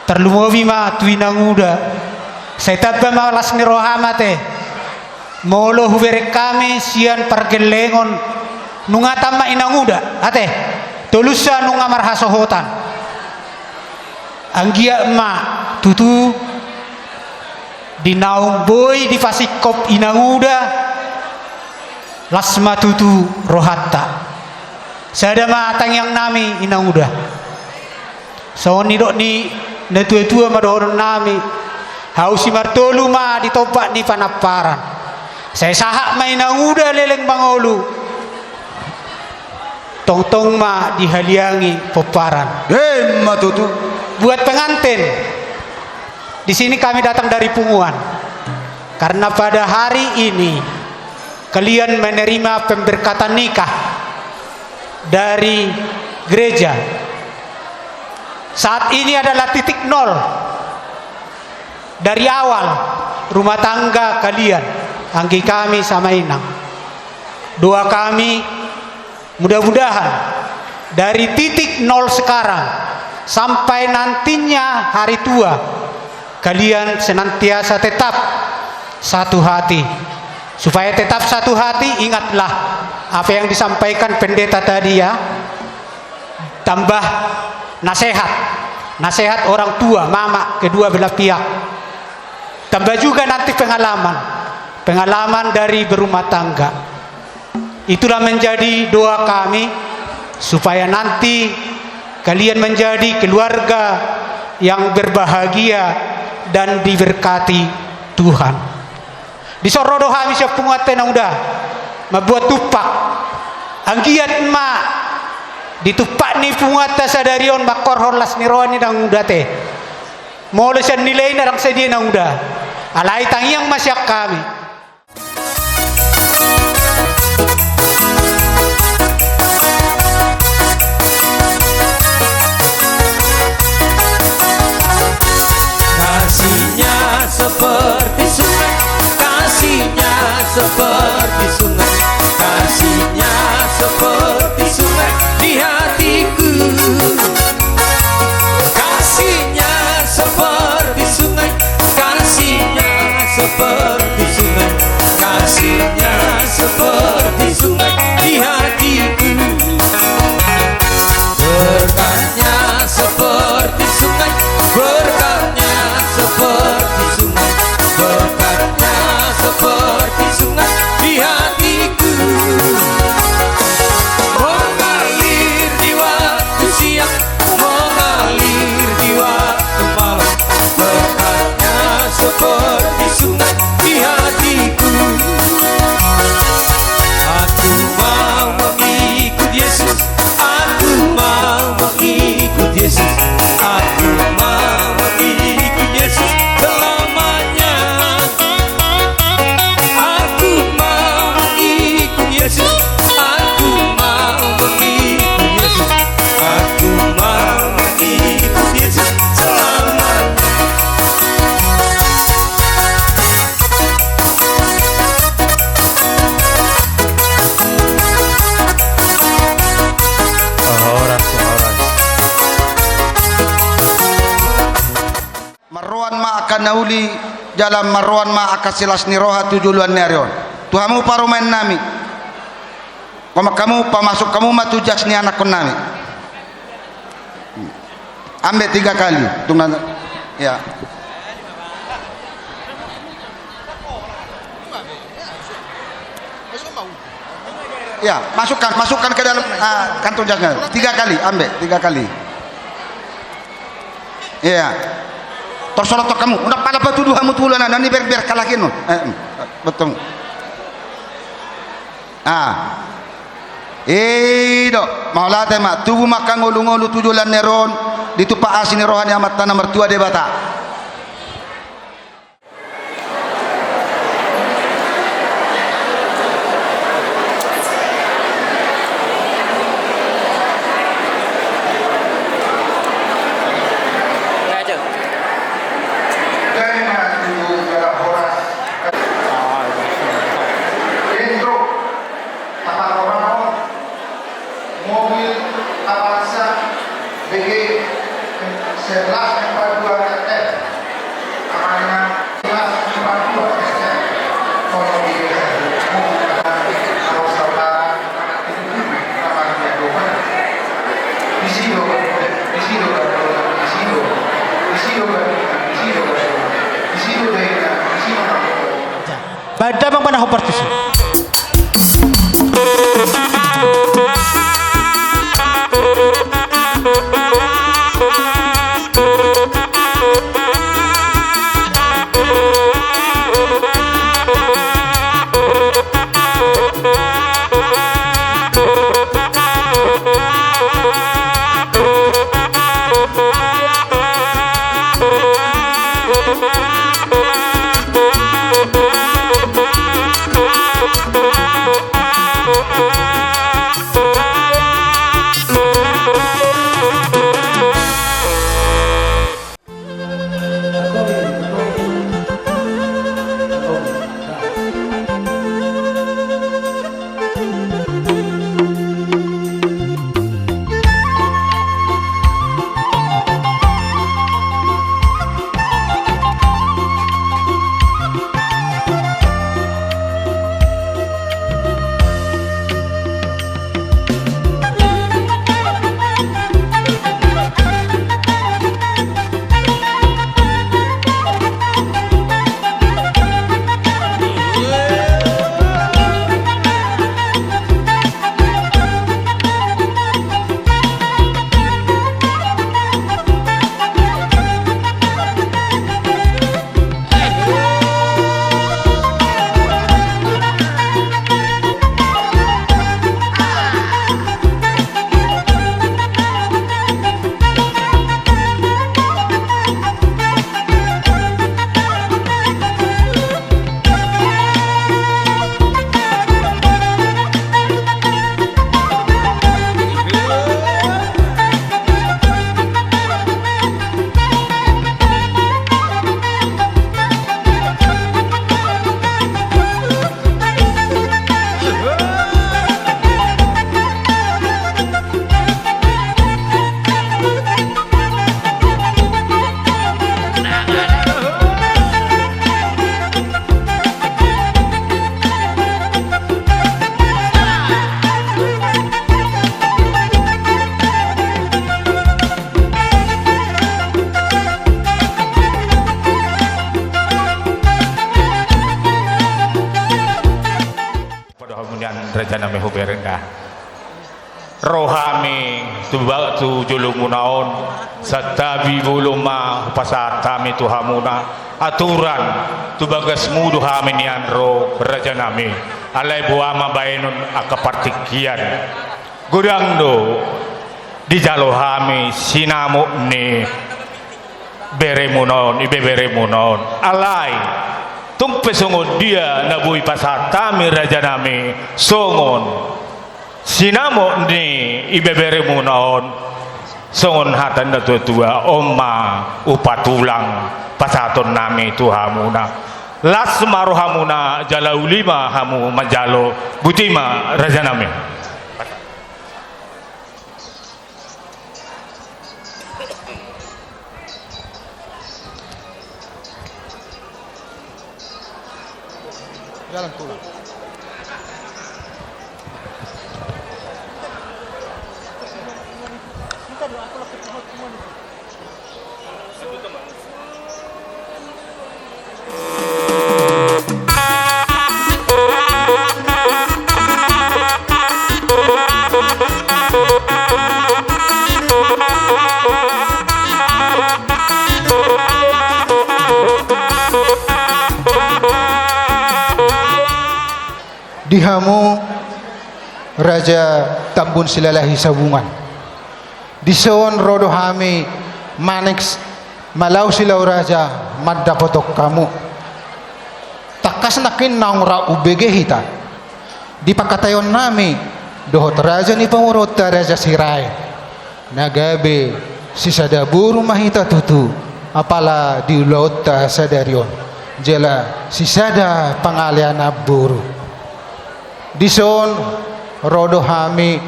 Tarlumobi ma tu inanguda, sai tamba ma las ni roham ate. Molo hubereng hami sian pargellengon, nunga tamba inanguda ate, tolusa nunga marhasohotan. Anggiat ma tutu di naung boi dipasingkop inanguda, las ma tutu rohanta. Sada ma tangiang nami inanguda. Songon nidok ni natuatua ma dohonon nami: Hau simartolu ma di tombak ni panamparan. Sai sahat ma inanguda leleng mangolu, tongtong ma dihaliangi pomparan. Emma tutu. Buat pengantin, di sini kami datang dari Punguan, karena pada hari ini kalian menerima pemberkatan nikah dari gereja. Saat ini adalah titik nol dari awal rumah tangga kalian, anggi kami sama inang. Doa kami, mudah-mudahan dari titik nol sekarang sampai nantinya hari tua, kalian senantiasa tetap satu hati. Supaya tetap satu hati, ingatlah apa yang disampaikan pendeta tadi, ya. Tambah nasehat, nasehat orang tua, mama, kedua belah pihak. Tambah juga nanti pengalaman, pengalaman dari berumah tangga. Itulah menjadi doa kami, supaya nanti kalian menjadi keluarga yang berbahagia dan diberkati Tuhan. Dison ro do hami sian punguanta inanguda, mambuat tumpak. Anggiat ma di tumpak ni punguanta sadari on mangkorhon las ni roha ni inanguda ate. Molo sian nilai na ndang sadia inanguda, alai tangiang ma sian hami. Kasihnya seperti sungai, kasihnya seperti sungai, kasihnya seperti sungai di hatiku. Kasihnya seperti sungai, kasihnya seperti sungai, kasihnya seperti sungai di hatiku. Berkatnya seperti sungai, berkatnya seperti sungai, berkatnya seperti sungai di hatiku. Mengalir di waktu siang, mengalir di waktu malam, berkatnya seperti sungai di hatiku. Aku mau mengikut Yesus, aku mau mengikut Yesus, aku mau mengikut Yesus selamanya. Aku mau mengikut Yesus, aku mau mengikut Yesus, aku mau mengikut Yesus selamanya. Horas, horas. Marroan ma angka na uli jala marroan ma angka silas ni roha tu joloan ni ari on. Tu hamu parumaen nami, paman hamu, pamasuk hamu ma tu jas ni anakkon nami. Ambek tiga kali. Tung na, ya. Ya, masukkan, masukkan ke dalam, ah, kantong jasnya. Tiga kali, ambek, tiga kali. Iya. Tor solothon hamu, unang pala patudu hamu tu ulanan, na niberber halak i on. Eh, em, betul. Ah. I do, mauliate ma, tubu ma angka ngolungolu tu joloan ni ari on, ditumpak asi ni roha ni Amanta na martua Debata. B G sebelas empat dua S F. Amandemen sebelas empat dua S F. Baen damang ma na hombar tusi. Pado hamu nian raja nami hubereng da. Ro hami tu ba-, tu jolomuna on, santabi bolon ma hupasahat hami tu hamuna, aturan tu bagasmu do hami nian ro raja nami, alai boha ma baenon angka partingkian. Godang do dijalo hami sinamot ni beremuna on, ibeberemuna on. Alai tung pe songon dia na boi pasahat hami raja nami songon sinamot ni ibeberemuna on, songon hata ni natuatua, on ma upa tulang pasahaton nami tu hamuna. Las ma rohamuna jala uli ma hamu manjalo. Boti ma raja nami. Jalan pulang. Di hamu raja Tambun Silalahi Sabungan. Dison ro do hami manek s-, malau silau raja mandapothon hamu. Tangkas nangkin naung rap umbege hita. Di pangkataion nami dohot raja ni pamoruonta Raja Sirait, na gabe sisada boru ma hita tutu, apala di ulaonta sadari on, jala sisada pangalean namboru. Dison ro do hami,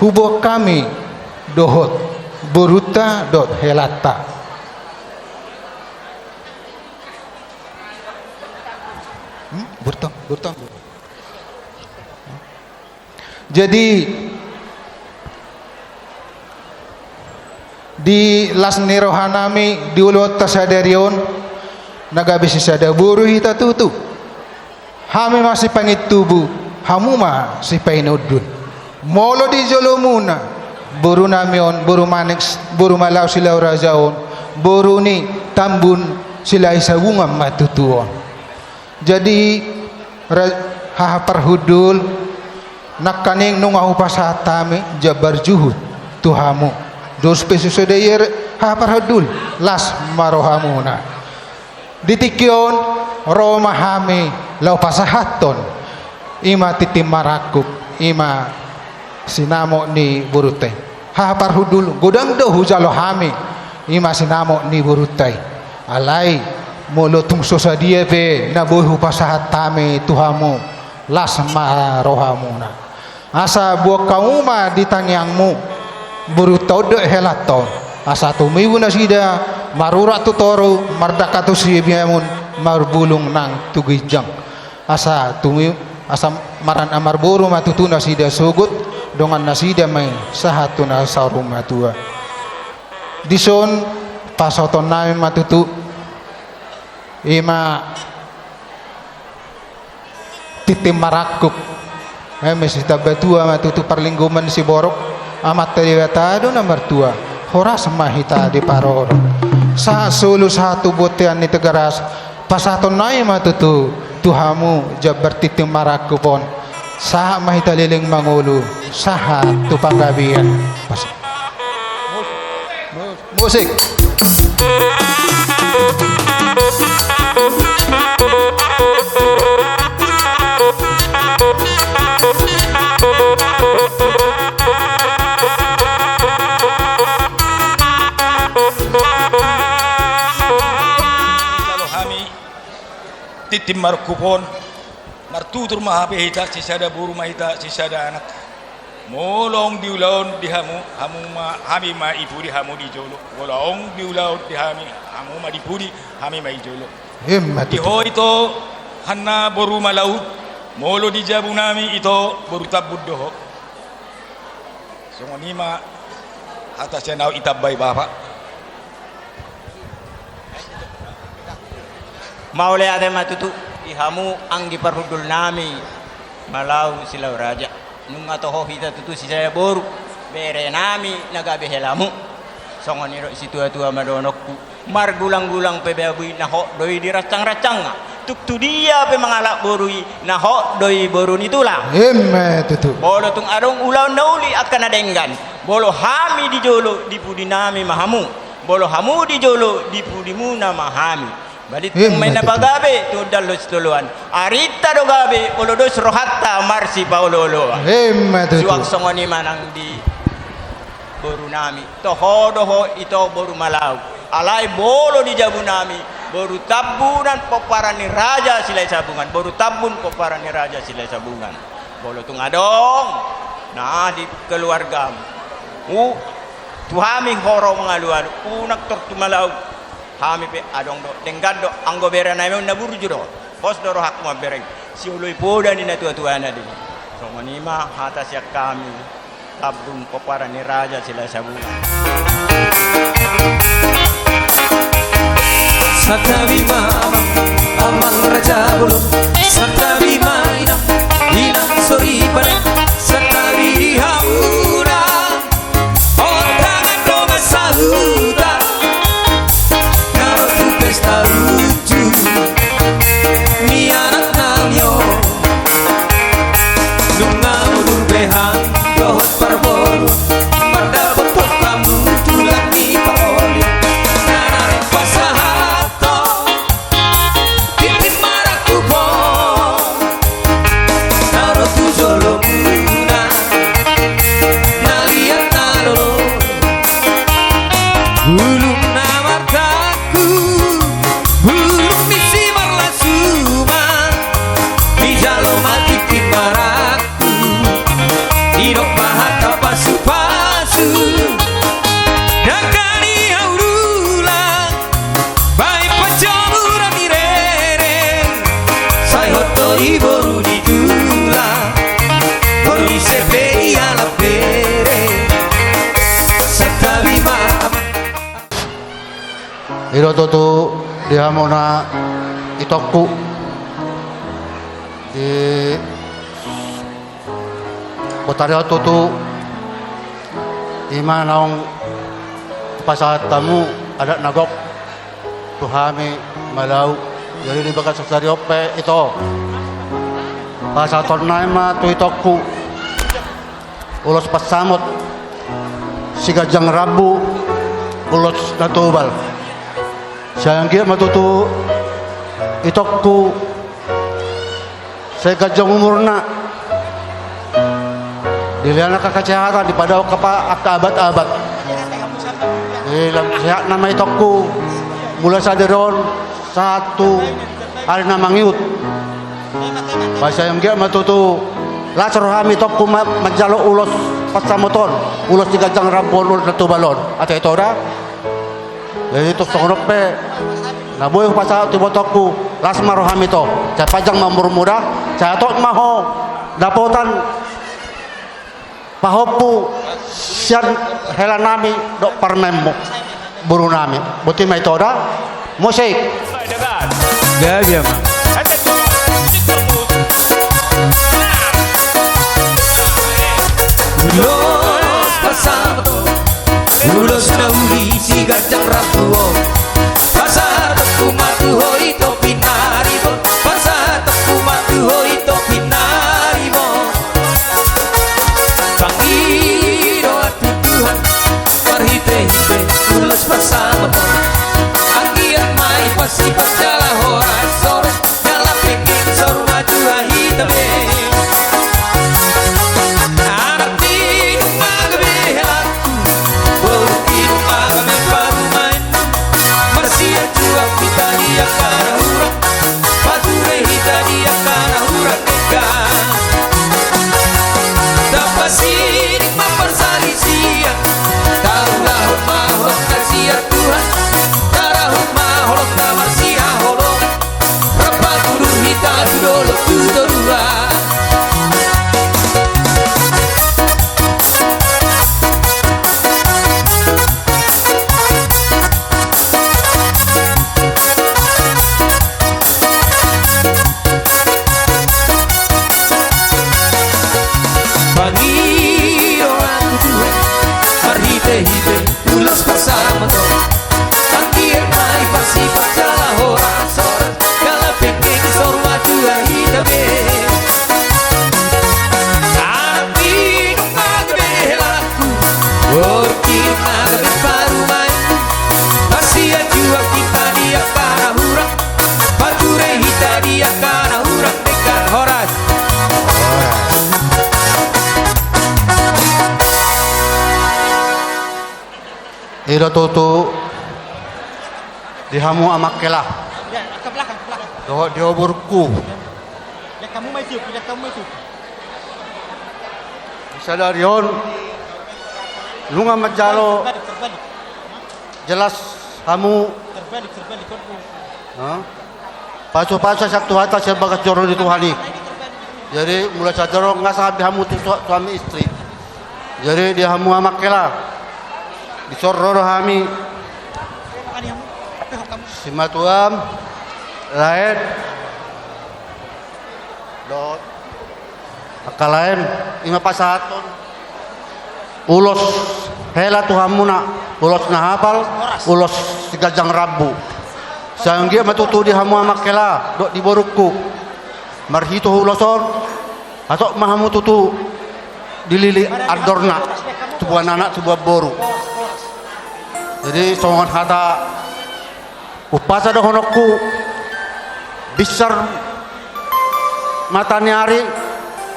huboan hami dohot Borunta dohot helanta. Hmm? Borunta, borunta. Jadi, di las ni rohanami di ulaonta sadari on, na gabe sisada boru hita tutu. Hami ma sipangintubu, hamu ma sipainundun. Molo di jolomuna, borunami on, boru Manik, boru Malau Silau Raja on, boru ni Tambun Silahi Sabungan ma tutu on. Jadi, ra-, haha parhundul, nangkaning nunga hupasahat hami jambar juhut tu hamu. Dos pe so sada i, haha parhundul, las ma rohamuna. Di tingki on, ro ma hami laho pasahathon, i ma tintin marangkup, i ma sinamot ni borunta i. Haha parhundul, godang do hujalo hami, i ma sinamot ni borunta i. Alai, molo tung so sadia pe na boi hupasahat hami tu hamu, las ma rohamuna. Asa boan hamu ma di tangiangmu borunta on dohot helanta on, asa tumibu nasida marurat tu toru, mardangka tu siamun, marbulung nang tu ginjang. Asa tumi-, asa maran-, marboru ma tutu nasida sogot, dongan nasida ma i sahat tu na saur matua. Dison pasahatonnami ma tutu, i ma tintin marangkup. Eme sitamba tua ma tutu parlinggoman siborok, Amanta Debata do na martua, horas ma hita diparorot. Sahat solu sahat tu bontean ni Tigaras, pasahatonnami ma tutu tu hamu jambar tintin marangkup on. Sahat ma hita leleng mangolu, sahat tu panggabean. Pas- Musik. Jalo hami tintin marangkup on. Martutur ma hape hita, sisada boru ma hita, sisada anak. Molo adong di ulaon di hamu, hamu ma, hami ma di pudi, hamu di jolo. Molo adong di ulaon di hami, hamu ma di pudi, hami ma di jolo. Ima tutu. Di ho ito, hanna boru Malau, molo di jabunami ito, boru Tambun do ho. Songon i ma hata sian ahu, itambai Bapak. Mauliate ma tutu di hamu anggi parhundulnami Malau Silau Raja. Nunga toho hita tutu sisada boru, berenami na gabe helamu. Songon i do situatua ma dohononku. Margulanggulang pe baoa i, na hot do i di rancangrancangna. Tung tu dia pe mangalap boru i, na hot do i boru ni tulang. Ima tutu. Molo tung adong ulaon na uli angka na denggan, molo hami di jolo, di pudinami ma hamu. Molo hamu di jolo, di pudimuna ma hami. Balintang ma inna pagabe tu hundul ni sitadoan. Arinta do gabe, molo dos rohanta marsipaolooloan. Ima tutu. Suang songon i ma nang di borunami. Toho do ho ito boru Malau. Alai molo di jabunami, boru Tambunan pomparan ni Raja Silahi Sabungan, boru Tambun pomparan ni Raja Silahi Sabungan. Molo tung adong na di keluargamu, tu hami ho ro mangalualu, unang tor tu Malau. Hami pe adong do, denggan do, anggo berenami on na burju do. Pos do rohangku mambereng, sioloi poda ni natuatuana do i. Songon i ma hata sian hami, Tambun pomparan ni Raja Silahi Sabungan. Santabi ma amang, amang raja bolon. Santabi ma inang, inang soripada. Santabi di hamuna, on tangan dongan sahuta, na ro tu pesta unjuk ni anaknami on. Nunga mundul be hami dohot parboruon, mardapothon hamu tulang ni paroli. Na naeng pasahathon tintin marangkup on, na ro tu jolomuna, na liat na lolo. Bulung na martangku, bulung ni simarlasuma, dijalo ma tintin marangkup, didok ma hata pasupasu. I do tutu di hamuna itongku di botari on tutu, i ma naung pasahat hamu adat na gok tu hami Malau. Jadi di bagasan sadari on pe ito, pasahatonnami ma tu itongku ulos pansamot, siganjang rambu, ulos na tubal. Sai anggiat ma tutu itongku sai ganjang umurna, dilehon angka kesehatan, dipadao angka abat-abat. Di lam sehat nama itongku, mulai sadari on sahat tu ari na mangihut. Ba sai anggiat ma tutu las rohami itongku ma-, manjalo ulos pansamot on, ulos siganjang rambu on, ulos na tubal on. Ate ito da. Jadi tung songon on pe na boi hupasahat tu ibotongku, las ma roham ito, sai panjang ma umurmu da, sai hatop ma ho dapotan pahompu sian helanami dohot parumaenmu, borunami. Boti ma ito da. Musik. Gabe ma. Ulos pansamot, ulos na uli siganjang rambu on. Pasahatonku ma tu ho ito pinaribot, pasahatonku ma tu ho ito pinaribot. Pangidoan tu Tuhan marhitehite ulos pansamot on. Anggiat ma i pasipasala horas-horas, jala penggeng saur matua hita be. Anak ni nunga gabe hela, boru ni nunga gabe parumaen. Marsianjuan hita di angka na hurang, pature hita di angka na hurang denggan. Tapasining ma parsalisian, taulahon ma holong na sian Tuhan, tarahum ma holong na marsihaholongan. Rap pagudur hita tu dolok tu toruan. Pangidoanku Tuhan, marhitehite ulos pansamot on. Anggiat ma i pasipasala horas-horas, jala penggeng saur matua hita be. Anak ni nunga gabe hela, boru ni nunga gabe parumaen. Marsianjuan hita di angka na hurang, pature hita di angka na hurang denggan. Horas. I do tutu di hamu amang hela. Ya, ke belakang, ke belakang. Dohot di ho borungku. Lihat kamu maju, lihat kamu maju. Di sadari on nunga manjalo. Terbalik, terbalik. Jelas hamu. Terbalik, terbalik, kon. Hah? Pasu-pasu sian Tuhanta, sian bagas joro ni Tuhan i. Jadi mulai sadari on nga sangap be hamu tu sua-, suami istri. Jadi di hamu amang hela, dison ro do hami, simatuam, laen dohot angka laen, i ma pasahathon ulos hela tu hamuna, ulos na hapal, ulos siganjang rambu. Sai anggiat ma tutu di hamu amang hela dohot di borungku, marhite ulos on, hatop ma hamu tutu dilili andorna, tubuan anak, tubuan boru. Jadi songon hata umpasa dohononku, binsar mata ni ari,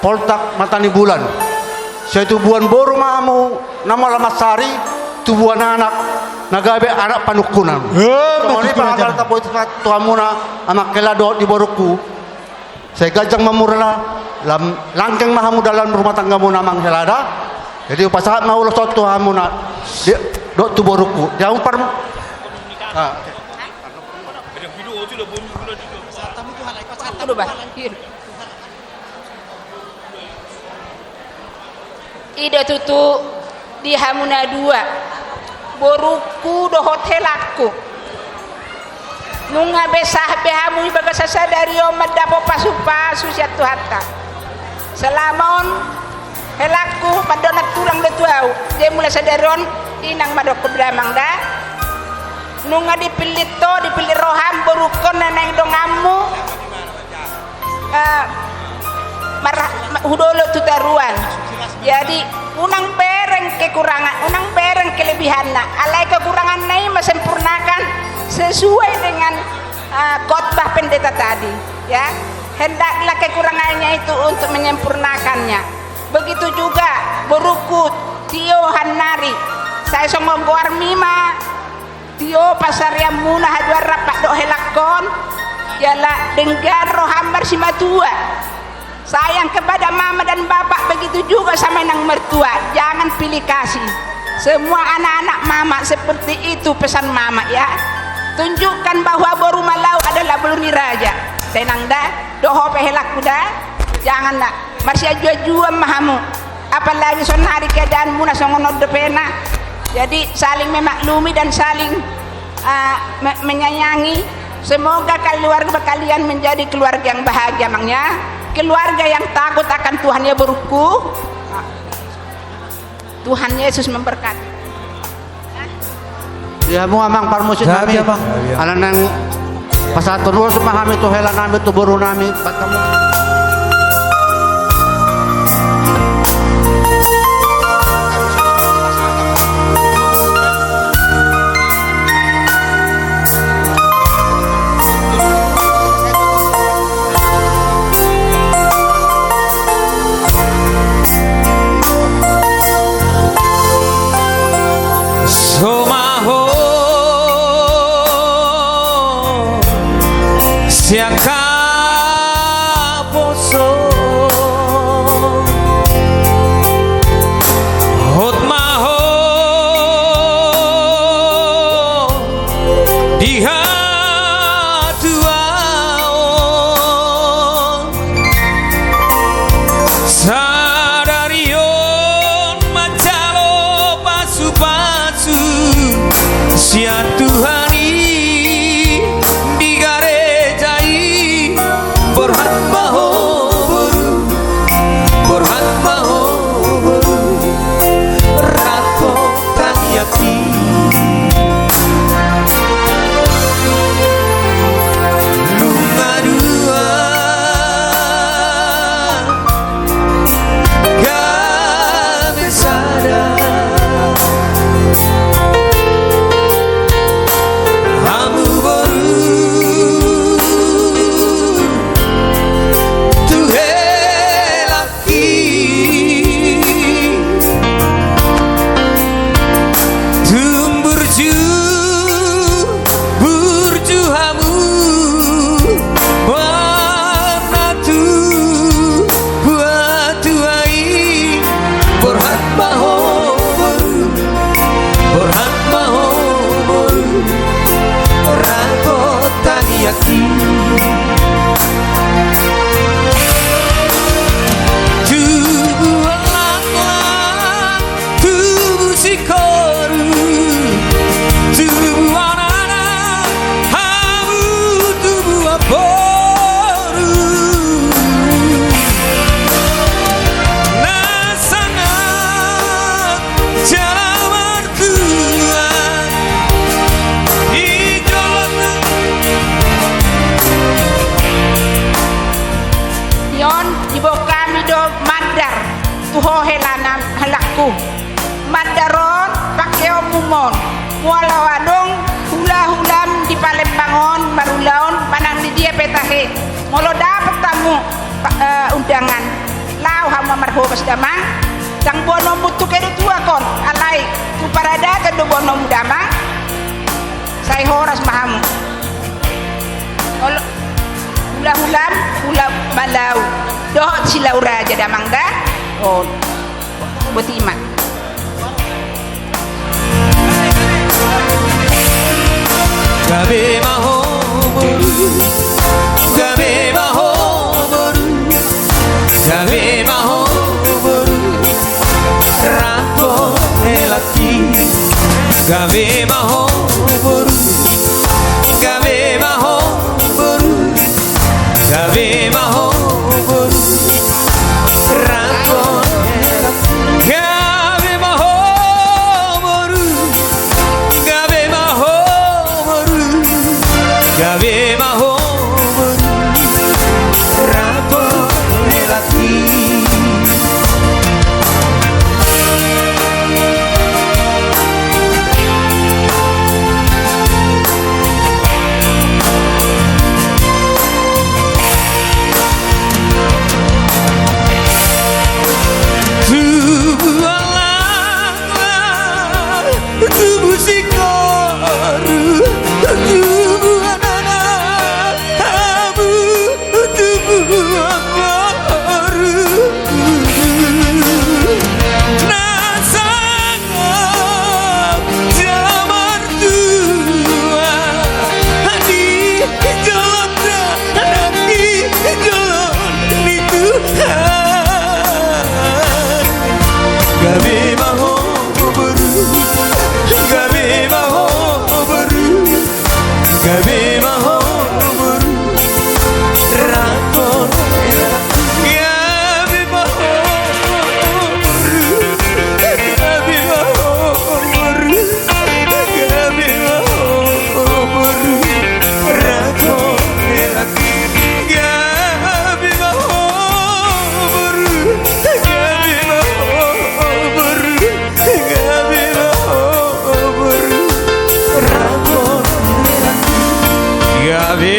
poltak mata ni bulan. Sai tubuan boru ma hamu na molo mansari, tubuan anak na gabe anak panungkunan. Eh, songon i ma tutu, pasahaton na boi tu hamuna amang hela dohot di borungku. Sai ganjang ma umurna, lam-, langgeng ma hamu dalam rumah tanggamuna amang hela da. Jadi hupasahat ma ulos on tu hamuna, di, dohot tu borungku. Di hamu par-, ah. I do tutu di hamu na dua, borungku dohot helangku. Nunga be sah be hamu di bagasan sadari on mandapot pasu-pasu sian Tuhanta. Selama on, helangku, mandok na tulang do tu ahu. Jadi mulai sadari on, inang ma dohonon damang da. Nunga dipillit ho, dipillit roham, borungkon na naeng donganmu. Eh, mar-, ma-, hudolo tu toruan. Jadi, unang bereng kekurangan, unang bereng kelebihanna. Alai kekuranganna i ma sempurnakan sesuai dengan, eh, khotbah pendeta tadi, ya. Hendaklah kekurangannya itu untuk menyempurnakannya. Begitu juga borungku Tio Hannari. Sai songon goarmi ma Tio, pansarianmuna haduan rap dohot helangkon, jala denggan roham marsimatua. Sayang kepada mama dan bapak, begitu juga sama inang mertua. Jangan pilih kasih. Semua anak-anak mama seperti itu pesan mama, ya. Tunjukkan bahwa boru Malau adalah boru ni raja. Tenang da, dohot pe helangku da. Jangan da. Marsiajuajuan ma hamu. Apalagi saonari keadaanmuna songon on dope na. Jadi saling memaklumi dan saling, ah, me-, menyayangi. Semoga keluarga kalian menjadi keluarga yang bahagia, Mang, ya. Keluarga yang takut akan Tuhan, ya, borungku. Tuhan Yesus memberkati. Di hamu amang parmusik nami. Alana naeng pasahathon ulos ma hami tu hela nami, tu boru nami, bahen hamu. Somaho sian haposo, hot ma ho di hatuaon. Sadari on manjalo pasupasu sian Tuhan i di gareja i. Borhat ma ho boru, borhat ma ho boru, rap tangiang i. Nunga dua gabe sada hamu boru tu hela i. Tung burju, burju hamu, warna tu hatuatua i. Borhat ma ho boru, borhat ma ho boru, rap tangiang i. Tubuan langlang, tubu singkoru, tubuan anak, hamu tubuan boru. Na sangap jala martua di jolo. Di on, diboan hami do mandar tu ho hela na-, helangku. Mandar on pangkeonmu ma on. Molo adong hulahulam di Palembang on marulaon manang di dia pe tahe, molo dapot hamu, pa-, eh, undangan, laho hamu ma marhobas damang. Ndang boanonmu tu kedo tuak on, alai tu paradaton do boanonmu damang. Sai horas ma hamu. Olo, hulahulam, hula Malau dohot Silau Raja damang da. O, boti ma. Gabe ma ho boru, gabe ma ho boru, gabe ma ho boru, rap dohot hela i. Gabe ma ho boru, gabe ma ho Gabe ma ho boru, rangkon hela i. Tubu ala tubu singkoru, tubu anak hamu, tubu boru. Na sangap jala martua di jolo Tuhan, di jolo ni Tuhan. Gabe ma ho boru, gabe ma ho boru, gabe ma ho boru, rangkon hela i. Gabe ma ho boru, gabe ma ho boru. Gabe ma ho boru, rangkon hela i. Gabe ma ho boru, gabe ma ho boru, gabe ma ho boru, rangkon hela i. Gabe